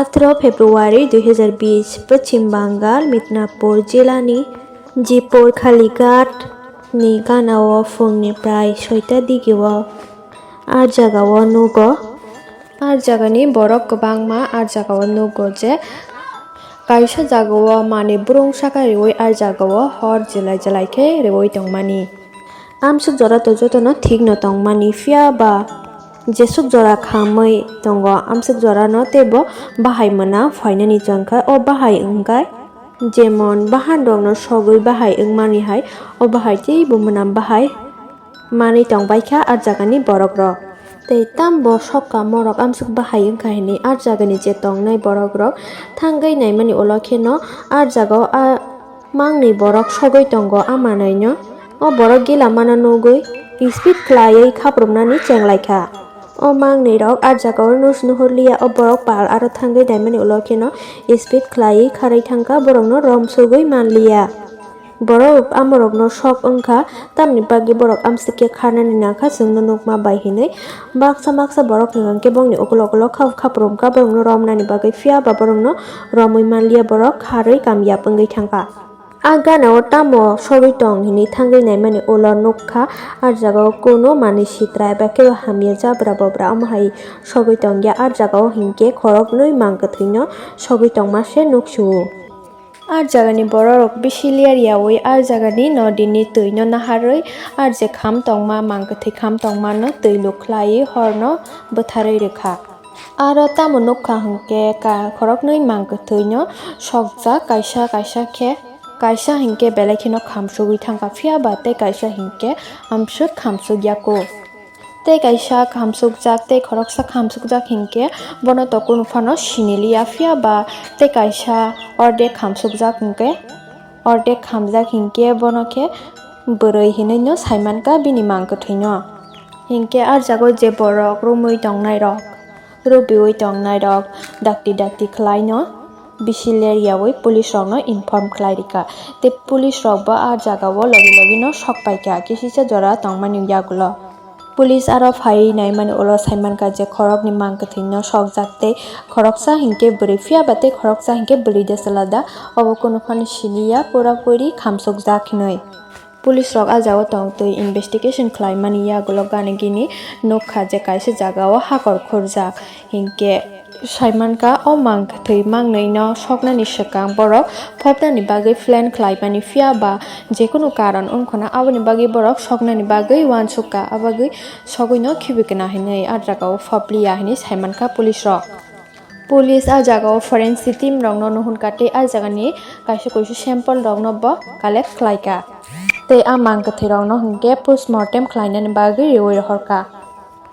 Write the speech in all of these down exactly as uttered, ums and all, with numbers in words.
Atharo February dui hazar bish, Pachim Bangal, Midnapur jilani Jipur Khalighat ni ganao phungni prai soita digio ar jagao nugo. Ar jagani borok kwbangma ar jagao nugo je kaisa jagao manwi brung saka riwi ar jagao hor jelai jelai khe riwi tongmani. Amswk jora to jotono thikno tongmani, phiya ba jeswk jora khamwi tongo, amswk jorano teibo bahai mwnam phainani chwngkha. O bahai wngkha jemon bahanrokno sogwi bahai wngmani hai, o bahai teibo mwnam bahai manwi tongbaikha ar jagani borokrok. Tei tambo sok kamorok amswk bahai wngkha hinwi ar jagani je tongnai borokrok thangwi naimani ulo kheno ar jagao a mangnwi borok sogwi tongo. A manwino o borok gila mano nugwi speed khlaiwi khaprumnani chenglaikha. O mangnwirok a jagao nus nuhurliya, o borok pal aro thangwi naimani ulo kheno speed khlaiwi kharwi thangkha, borokno romsugwi manliya. Borok amorokno sok wngkha, tamni bagwi borok amswk khe kharnani nangkha, chwngno nukma bai hinwi. Baksa baksa borok hwnkhe bongni ukulok ukulok kha-, khaprumkha borokno romnani bagwi, phiya ba borokno romwi manliya, borok kharwi kamyab wngwi thangkha. A ganao tamo sogwi tong hinwi thangwi naimani ulo nukha, a jagao kuno manwi sitra eba khe hamya jabra bobra omo hai sogwi tongya, a jagao hinkhe khoroknwi mang kwthwino sogwi tongma se nuksu-o. A jagani bororok bisi ler yaui a jagani nodini twino naharwi a je kham tongma, mang kwthwi kham tongmano twi lukhlaiwi horno bwtharwi rwkha. Aro tamo nukha hinkhe ka-, khoroknwi mang kwthwino sokjak, kaisa kaisa khe, kaisa hinkhe belai kheno khamsugwi thangkha, phiya ba tei kaisa hinkhe amswk khamsukya kuk. Tei kaisa khamsukjak tei khoroksa khamsukjak hinkhe bono to kunu phano siniliya, phiya ba tei kaisa ordek khamsukjak hinkhe, ordek khamjak hinkhe bono khe bwrwi hinwino saimankha bini mang kwthwino. Hinkhe a jagao je borok romwi tongnairok, rubiui tongnairok dakti dakti khlaino bisi ler yaui police rokno inform khlai rikha. Tei police rokbo a jagao logi logino sok paikha, kisisa jora tongmani yagulo. Police aro phaiwi naimani ulo saimankha je khoroknwi mang kwthwino sokjak tei khoroksa hinkhe bwrwi, phiya ba tei khoroksa hinkhe bwrwi de chwla da, obo kunu phano siniya, pura puri khamsukjak hinwi. Police rok a jagao tongtwi investigation khlaimani yagulo gana gini nukha je kaisa jagao hakor khurjak hinkhe saimankha o mang kwthwi mangnwino soknani swkang borok phobnani bagwi plan khlaimani, phiya ba jekunu karon wngkhwna aboni bagwi borok soknani bagwi uansukha, abagwi sogwino khibi kana hinwi a jagao phobliya hinwi saimankha police rok. Police a jagao forensic team rokno nuhun kha tei a jagani kaisa kuisu sample rokno bo collect khlaikha. Tei a mang kwthwi rokno hinkhe postmortem khlainani bagwi riwi rohorkha.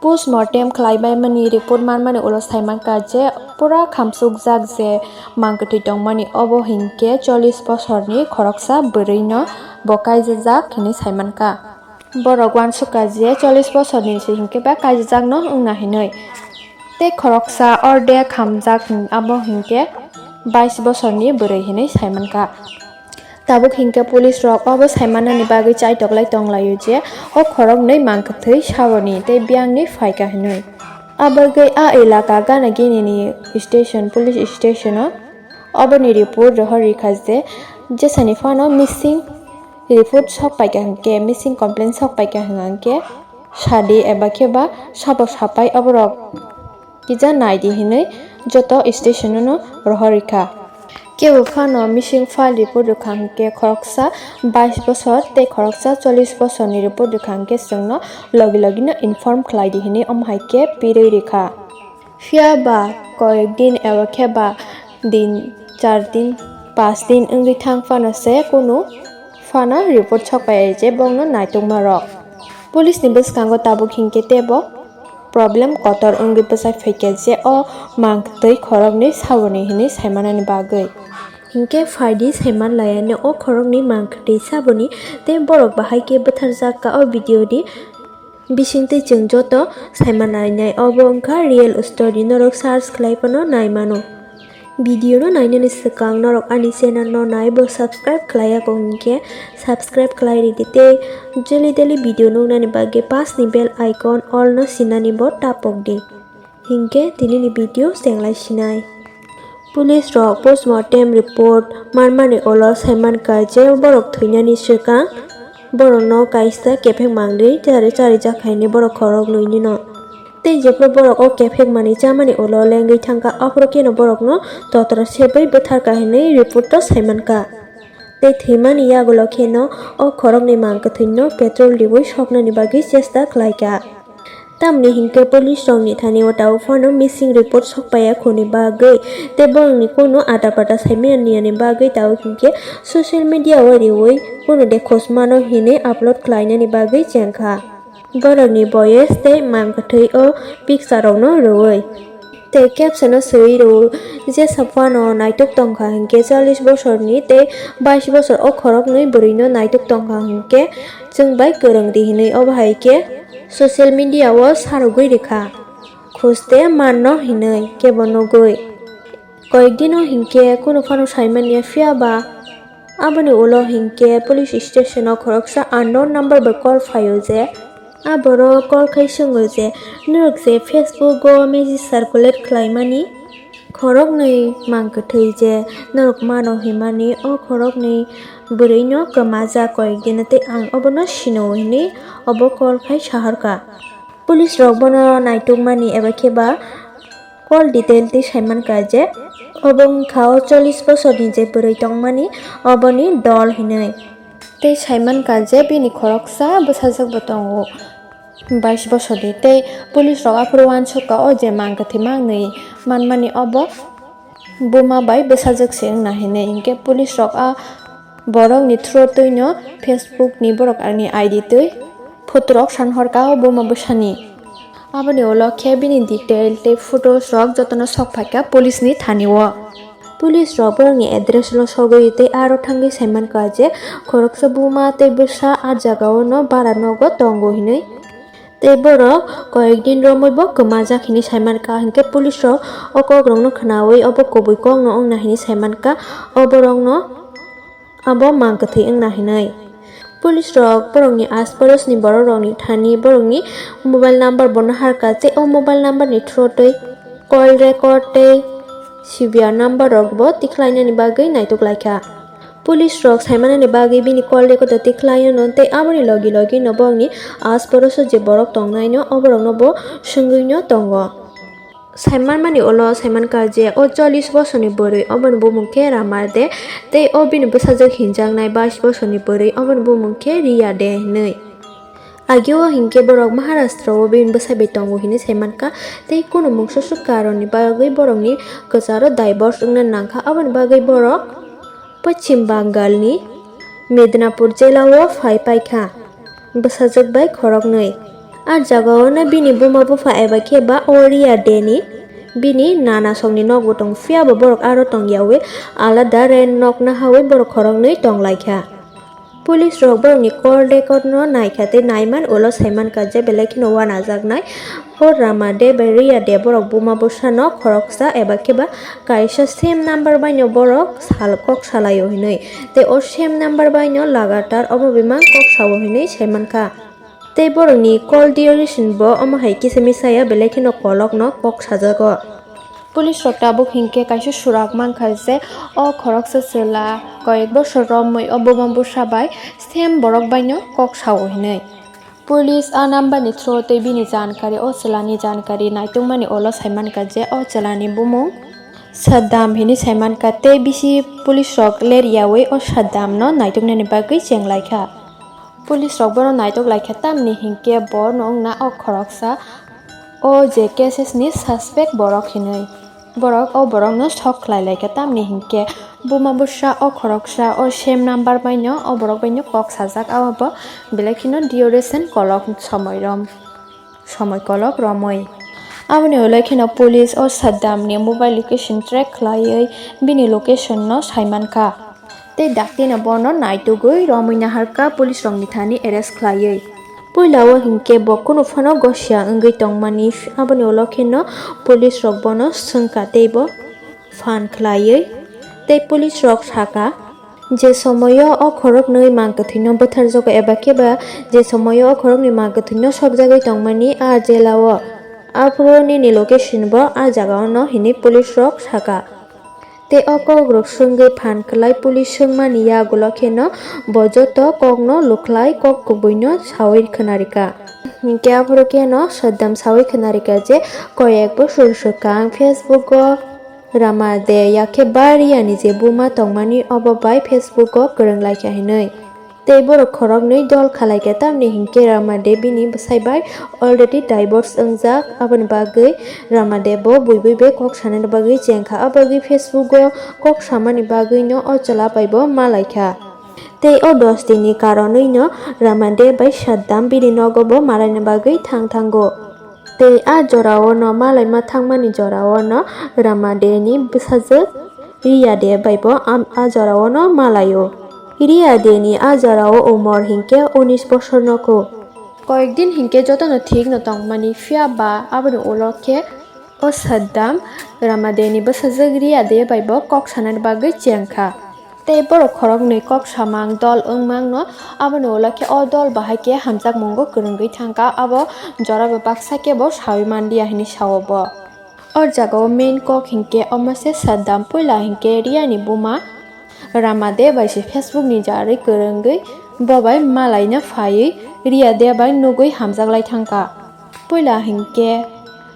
Postmortem khlaibaimani report manmani ulo saimankha je pura khamsukjak je mang kwthwi tongmani obo hinkhe chollish bosorni khoroksa bwrwino bo kaijajak hinwi saimankha. Borok uansukha je chollish bosorni se hinkhe ba kaijakno wngna hinwi. Tei khoroksa ordek hamjak hin-, abo hinkhe bais bosorni bwrwi hinwi saimankha. Tabuk hinkhe police rok obo saimanani bagwi chaitoklai tonglaio je o khoroknwi mang kwthwi saboni tei biyangni phaikha hinwi. Abagwi a elaka gana ginini station, police station o oboni report rohor rikha je jesani phano missing report sok paikha hinkhe, missing complaint sok paikha hinkhe sadi eba khe ba sabo sapai oborok kija naidi hinwi joto station no rohor rikha. Kebo phano missing file report rwkha hinkhe khoroksa bais bosor tei khoroksa chollish bosorni report rwkha hinkhe chwngno logi logino inform khlaidi hinwi omo hai khe pirwi rwkha. Phiya ba koyek din eba khe ba din, char din, panch din wngwi thang phano se kunu phano report sok pai je bongno naitokma rok. Police ni bwskango tabuk hinkhe teibo problem kotor wngwi bwsai phaikha je o mang twi khoroknwi saboni hinwi saimanani bagwi. Hinkhe phaidi saiman laiya no o khoroknwi mang twi saboni tei borok bahai khe bwtharjak kha o video ni bisingtwi chwng joto saiman nainai. Obo wngkha real story, norok search khlai phano nai mano. Video no nainani swkang norok ani channel no nai bo subscribe khlai ya kok hinkhe subscribe khlai ridi tei daily daily video nuknani bagwi pas ni bell icon all no sinani bo tapok di. Hinkhe tinini video chenglai sinai. Police rok postmortem report manmani ulo saimankha je borok thwinani swkang borokno kaisa kephek mangwi chari charijak hinwi borok khoroknwinino. Tei jephru borok o kephek manwi chamani ulo lengwi thangkha, aphuru kheno borokno totra sebwi bwtharkha hinwi report o saimankha. Tei thwimani yagulo kheno o khoroknwi mang kwthwino petrol riwi soknani bagwi chesta khlaikha. Tamni hinkhe police rokni thani o tabuk phano missing report sokpaiya khoni bagwi tei borokni kunu ata pata saimanya niyani bagwi tabuk hinkhe social media o riwi kunu de khosmano hinwi upload khlainani bagwi chengkha. Borokni boyes tei mang kwthwi o picture rokno rwwi. Tei caption o swi rw, jesa phano naituk tongkha hinkhe challis bosorni tei bais bosor o khoroknwi bwrwino naituk tongkha hinkhe chwng bai kwrwng di hinwi obo hai khe social media o sarogwi rwkha. Khuste manno hinwi kebo nugwi. Koyek dino hinkhe kunu phano saimanya phiya ba aboni ulo hinkhe police station o khoroksa unknown number bai call phaio je, a borok call khai swngo je, norok je Facebook o message circulate khlaimani khoroknwi mang kwthwi je norok mano himani, o khoroknwi bwrwino kwmajak koyek dino tei ang obono sino hinwi obo call khai saharkha. Police rok bono naitukmani eba khe ba call detail tei saimankha je obo wngkha o challis bosorni je bwrwi tongmani oboni dol hinwi. Tei saimankha je bini khoroksa bwsajwkbo tongo bais bosorni. Tei police rok aphuru uansukha o je mang kwthwi mangnwi manmani obo buma bai bwsajwk se wngna hinwi. Hinkhe police rok a borokni through twino Facebook ni borok ni I D twi photo rok san horkha o buma bwsani. Aboni ulo khe bini detail tei photos rok jotono sok phaikha police ni thani o. Police rok borokni address no sogwi tei aro thangwi saimankha je khoroksa buma tei bwsa a jaga o no bara nogo tongo hinwi. Tei borok koyek din romwi bo kwmajak hinwi saimankha, hinkhe police rok o kok rokno khwnawi obo kubui kok no wngna hinwi saimankha, o borok no abo mang kwthwi wngna hinwi. Police rok borokni ash paros ni borok rokni thani borokni mobile number bono harkha tei o mobile number ni through twi call record tei C V R number rok bo tikhlainani bagwi naituk laikha. Police rok saimanani bagwi bini call record o tikhlai ano tei aboni logi logi no bokni ash poroso je borok tongnai no oborok no bo swngwi no tongo. Saimanmani ulo saimankha je o challis bosorni bwrwi oboni bumung khe Rama de tei o bini bwsajwk hinjaknai bais bosorni bwrwi oboni bumung khe Riya de hinwi. Agio hinkhe borok Maharashtra o bini bwsai bai tongo hinwi saimankha tei kunu mungsa suk karon ni bagwi borokni kwcharo divorce wngna nangkha, aboni bagwi borok Pachim Bangalni Mednapur jelao phai paikha bwsajwk bai khoroknwi. A jagaono bini buma bupha eba khe ba o Riya Deni bini nana songni nokbo tong, phiyaba borok aro tongyawi alada rent nok nahawi borok khoroknwi tonglaikha. Police rok borokni call record no naikha tei naiman ulo saimankha je belai kheno uanajaknai o Rama de bai Riya de borok buma bwsano khoroksa eba khe ba kaisa same number bai no borok sal kok salaio hinwi tei o same number bai no lagatar obo bimang kok sao hinwi saimankha. Tei borokni call duration bo omo hai kisa misa ya belai kheno kolok no kok sajago. Police rok tabuk hinkhe kaisa surak mankha je o khoroksa chwla koyek bosor romwi o buma bwsa bai same borok baino kok sao hinwi. Police a number ni through tei bini jankari, o chwlani jankari naitukmani ulo saimankha je o chwlani bumung Saddam hinwi saimankha tei bisi police rok ler yawi o Saddam no naituknani bagwi chenglaikha. Police rok bono naituk laikha tamni hinkhe bo no wngna o khoroksa o je cases ni suspect borok hinwi. Borok o borok no sok khlai laikha tamni hinkhe buma bwsa o khoroksa o same number bai no o borok bai no kok sajak, abo bo belai kheno duration kolok somoi rom. Somoi kolok romwi. Aboni ulo kheno police o Saddam ni mobile location track khlaiwi bini location no saimankha. Tei dakti no bono naitugwi romwi naharkha police rokni thani arrest khlaiwi. Puila o hinkhe bo kunu phano gosia wngwi tongmani, aboni ulo kheno police rok bono swngkha tei bo phan khlaiwi tei police rok sakha, je somoio o khoroknwi mang kwthwino bwtharjago eba khe ba je somoio o khoroknwi mang kwthwino sokjagwi tongmani a jail o, aphuru nini location bo a jaga o no hinwi police rok sakha. Tei o kokrok swngwi phan kwlai police swngmani yagulo kheno bo joto kokno lukhlai kok kubuino sawi khwnarikha. Hinkhe aphuru kheno Saddam sawi khwnarikha je koyek bosor swkang Facebook o Rama de yakhe ba Riya ni je buma tongmani obo bai Facebook o kwrwng laikha hinwi. Tei borok khoroknwi dol khalaikha, tamni hinkhe Rama de bini bwsai bai already divorce wngjak, aboni bagwi Rama de bo buibui bai kok sanani bagwi chengkha, abagwi Facebook o kok samani bagwino o chwla bai bo malaikha. Tei o dos dinni karonwino Rama de bai Saddam bini nogo bo malaina bagwi thang thango. Tei a jorao no malaima thangmani jorao no Rama de ni bwsajwk Riya de bai bo am-, a jorao no malaio. Riya de ni a jorao umor hinkhe unis bosor no kho. Koyek din hinkhe jotono thik no tongmani, phiya ba aboni ulo khe o Saddam Rama de ni bwsajwk Riya de bai bo kok sanani bagwi chengkha. Tei borok khoroknwi kok samang dol wngmang no, aboni ulo khe o dol bahai khe hamjakmungo kwrwngwi thangkha, abo jora bo baksa khe bo sawi manliya hinwi sao bo. O jagao main kok hinkhe omo se Saddam puila hinkhe Riya ni buma Rama de bai se Facebook ni jarwi kwrwngwi bo bai malaina phaiwi Riya de bai nugwi hamjaklai thangkha. Puila hinkhe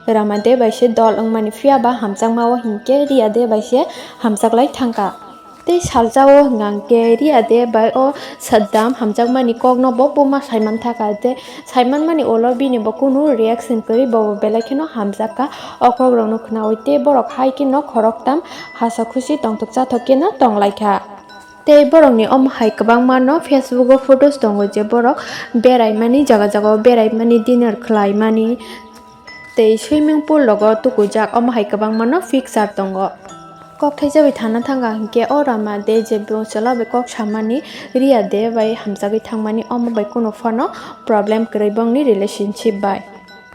Rama de bai se dol wngmani, phiya ba hamjakma o hinkhe Riya de bai se hamjaklai thangkha. Tei salsa o hwnkha hinkhe Riya de bai o Saddam hamjakmani kokno bo buma saiman thangkha, tei saimanmani ulo bini bo kunu reaction kwrwi, bo bo belai kheno hamjakha o kokrokno khnaui, tei borok hai kheno khoroktham hasa khusi tongthok chathok kheno tonglaikha. Tei borokni omo hai kwbangma no Facebook o photos tongo je borok beraimani, jaga jaga o beraimani, dinner khlaimani, tei swimming pool rogo tukujak, omo hai kwbangma no picture tongo. Kok thaisa bai thana thangkha hinkhe o Rama de je bo chwla bai kok samani, Riya de bai hamjagwi thangmani, omo bai kunu phano problem kwrwi bongni relationship bai.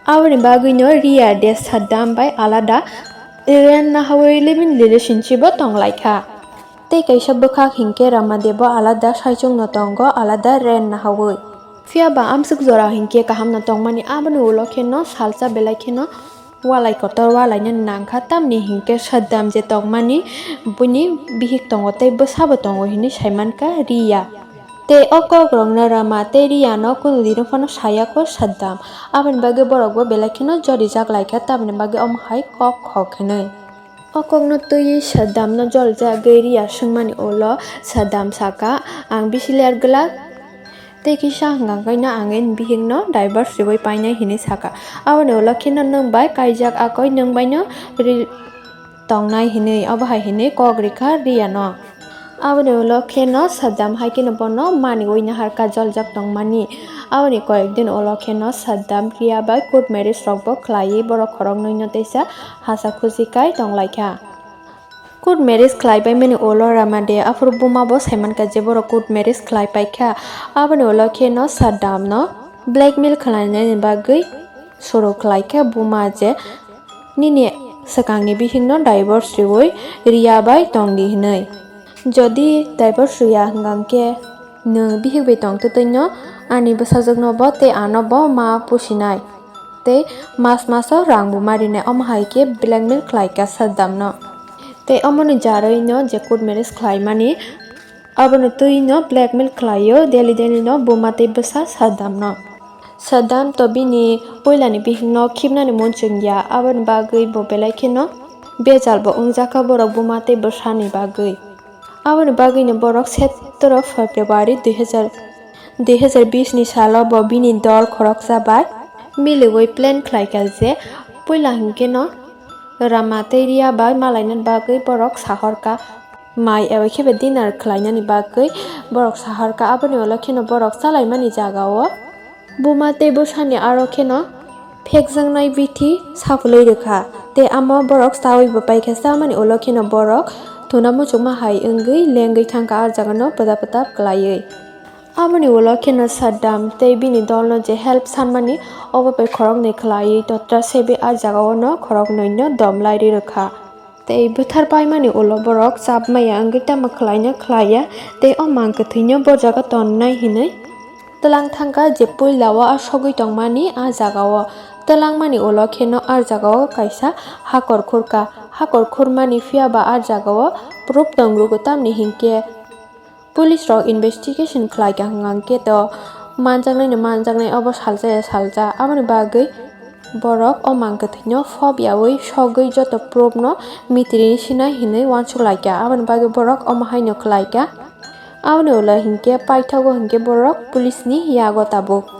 Aboni bagwino Riya de Saddam bai alada rent nahaui living relationship o tonglaikha. Tei kaisa bwkhak hinkhe Rama de bo alada saichung no tongo, alada rent nahaui. Phiya ba amswk jora hinkhe kaham no tongmani, aboni ulo kheno salsa belai kheno walai kotor walaina nangkha, tamni hinkhe Saddam je tongmani buini bihik tongo tei bwsa bo tongo hinwi saimankha Riya. Tei o kokrokno Rama tei Riya no kunu dino phano sayakho Saddam, aboni bagwi borok bo belai kheno jorijak laikha, tamni bagwi omo hai kok khok hinwi. O kokno twiwi Saddamno jolijagwi Riya swngmani ulo Saddam sakha, "Ang bisi ler glak." Tei kisa hwnkha khe no ang ani bihikno divorce riui painai hinwi sakha. Aboni ulo kheno nwng bai kaijak akoi nwng baino ri-, tongnai hinwi, obo hai hinwi kok rikha Riya no. Aboni ulo kheno Saddam hai kheno bono maniui naharkha joljak tongmani. Aboni koyek din ulo kheno Saddam Riya bai court marriage rokbo khlaiwi borok khoroknwino teisa hasa khusi kai tonglaikha. Court marriage khlai paimani ulo Rama de aphuru buma bo saimankha je borok court marriage khlai paikha. Aboni ulo kheno Saddam no blackmail khlainani bagwi suru khlaikha buma je nini swkangni bihikno divorce riui Riya bai tongdi hinwi. Jodi divorce riya hwnkha khe nwng bihik bai tongtwtwino ani bwsajwkno bo tei ano bo ma pusinai. Tei mas maso rang bo ma rinai, omo hai khe blackmail khlai kha Saddam no. Tei omoni jarwi no je court marriage khlaimani, abono twi no blackmail khlaio, daily daily no buma tei bwsa Saddam no. Saddam to bini puilani bihik no khibnani munsung ya, aboni bagwi bo belai kheno bejal bo wngjakha borok buma tei bwsani bagwi. Aboni bagwino borok setoro February dui hajar, dui hajar bis ni salo bo bini dol khoroksa bai miliui plan khlaikha je puila hinkhe no Rama tei Riya bai malaina bagwi borok sahorkha, mai eba khe dinner khlainani bagwi borok sahorkha. Aboni ulo kheno borok chalaimani jagao buma tei bwsani aro kheno phekjaknai bithi saphulwi rwkha. Tei amo borok chawi bo paikha, chamani ulo kheno borok thuna muchungma hai wngwi lengwi thangkha, ah jagano pwdap pwdap kwlaiwi. Aboni ulo kheno Saddam tei bini dolno je help sanmani, obo bai khoroknwi khlaiwi totra sebwi ah jagao no khoroknwino dom lairwi rwkha. Tei bwthar paimani ulo borok chap maya wngwi tamo khlaina khlaiya, tei o mang kwthwino bo jaga tonnai hinwi tlang thangkha je puila o a sogwi tongmani a jagao. Twlangmani ulo kheno ah jagao kaisa hakor khurkha. Hakor khurmani phiyaba ah jagao proof tongrugo, tamni hinkhe police rok investigation khlaikha hwnkhe to manjaknaino manjaknai obo salsa ya salsa, aboni bagwi borok o mang kwthwino phobyawi sogwi joto proof no mitrini sinai hinwi uansuklaikha, aboni bagwi borok omo haino khlaikha. Aboni ulo hinkhe paithago hinkhe borok police ni yago tabuk.